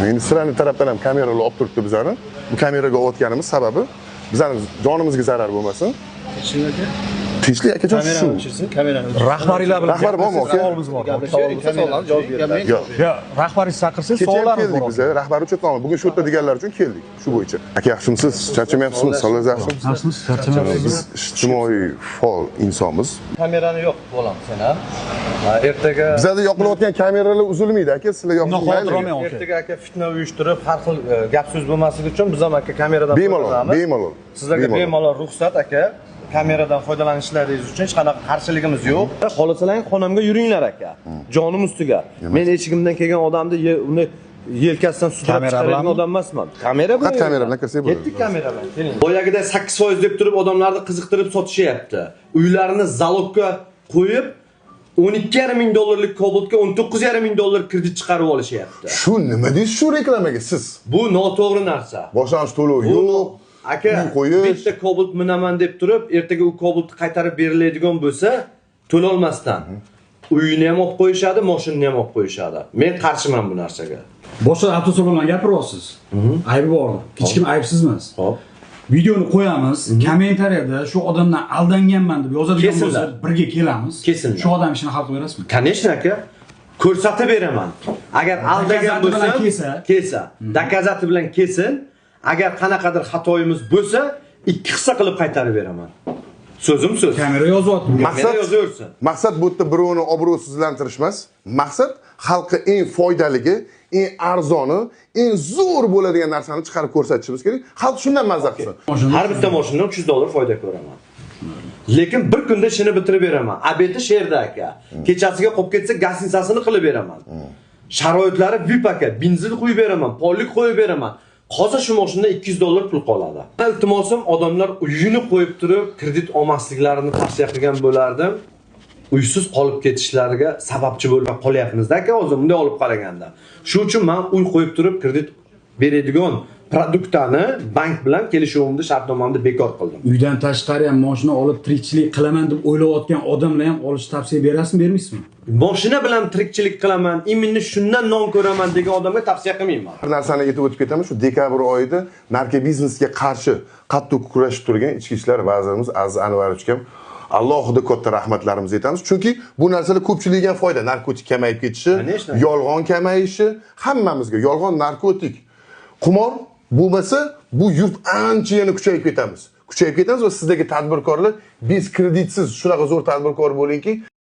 Endi sizlarni tarafdan ham kameralar olib turibdi bizani. Bu kameraga olayotganimiz sababi bizani jonimizga zarar bo'lmasin. Tinchlik, akajon, shu. Kamerani o'chirsin, kamerani o'chirsin. Rahbariylar bilan Rahbar bormi, aka? Savolimiz bor. Gaplashaylik, savollarga javob beriladi. Yo'q. Yo, rahbaringizni chaqirsangiz, Kecha ham savollarimiz keldik bor. biza, rahbar uchun bugun shu yerda deganlar uchun keldik shu bo'yicha. Aka, yaxshimisiz? Charchamayapsizmi? Sog'ligingiz yaxshimi? Yaxshimisiz? Charchamayapsizmi? Biz ijtimoiy faol insonmiz. Kamerani yo'q bolam sen ha. Ha, ertaga Bizada yoqilayotgan kameralar uzilmaydi, aka, sizlar Undan xavotir yoqib olmang, aka. Ertaga aka fitna uyushtirib, har xil gap so'z bo'lmasligi uchun biz ham aka kameradan Bemalol, foydalanamiz. bemalol. Sizlarga bemalol ruxsat aka. Kameradan foydalanishlaringiz uchun hech qanaqa qarshiligimiz yo'q. Xohlasalaring xonamga yuringlar aka. Jonim ustiga. Men eshigimdan kelgan odamni uni yelkasidan sudrab Kamera chiqaradigan bilanmi? odam emasman. Kamera bilan. Faqat kamera bilan kirsak bo'ladi. Ketdik kamera bilan. Keling. Boyagida 8% deb turib odamlarni qiziqtirib sotishyapti. Uylarini залог ga qo'yib 12,5 ming dollarlik Cobaltga 19,5 ming dollar kredit chiqarib olishyapti. Shu nima deysiz shu reklamaga siz? Bu noto'g'ri narsa. Boshlang'ich to'lov Bu yo'q. Aka, uy qo'yish. Bitta Cobalt minaman deb turib, ertaga u Cobaltni qaytarib beriladigan bo'lsa, to'lolmasdan uyini ham olib qo'yishadi, mashinani ham olib qo'yishadi. Men qarshiman bu narsaga. Boshqa avtosalondan gapiryapsiz. Aybi bor. Hech kim aybsiz emas. Xo'p. Videoni qo'yamiz, kommentariyada shu odamdan aldanganman deb yozadigan bo'lsa, Kelsinlar. Birga kelamiz. Kelsinlar. Shu odam ishini hal qilib berasizmi? Конечно, aka. Ko'rsatib beraman. Agar aldagan Доказать bilan bo'lsa, kelsa. Kelsa, доказать bilan kelsin. Agar qanaqadir xatoyimiz bo'lsa, ikki hissa qilib qaytarib beraman. So'zim so'z. Kamera yozyapti. Kamera yozaversin. Maqsad bu yerda birovni obro'sizlantirish emas. Maqsad xalqqa eng foydaligi, eng arzoni, eng zo'r bo'ladigan narsani chiqarib ko'rsatishimiz kerak. Xalq shundan mazza qilsin. Har bitta mashinadan 300 dollar foyda ko'raman. Lekin bir kunda ishini bitirib beraman. Обед i sherda aka. Kechasiga qolib ketsa, гостиница sini qilib beraman. Sharoitlari VIP aka, benzin quyib beraman, pollik qo'yib beraman. Qolsa shu mashinada 200 dollar pul qoladi. Iltimosim, odamlar uyini qo'yib turib kredit olmasliklarini tavsiya qilgan bo'lardim. Uysiz qolib ketishlariga sababchi bo'lib qolyapmiz aka hozir bunday olib qaraganda. Shu uchun men uy qo'yib turib kredit beradigan продукт ni bank bilan kelishuvimni, shartnomamni bekor qildim. Uydan tashqari ham mashina olib tirikchilik qilaman deb o'ylayotgan odamlar ham olishni tavsiya berasizmi, bermaysizmi? Mashina bilan tirikchilik qilaman, именно shundan non ko'raman degan odamga tavsiya qilmayman. Bir narsani aytib o'tib ketaman, shu dekabr oyida narkobiznesga qarshi qattiq kurashib turgan Ichki ishlar vazirimiz Aziz Anvarovichga ham alohida katta rahmatlarimizni aytamiz. Chunki bu narsalar ko'pchilikka ham foyda. Narkotik kamayib ketishi, Конечно. Yolg'on kamayishi, hammamizga yolg'on, narkotik, qumor bo'lmasa, bu yurt ancha yana kuchayib ketamiz. Kuchayib ketamiz va sizdagi tadbirkorlar без kreditsiz shunaqa zo'r tadbirkor bo'lingki,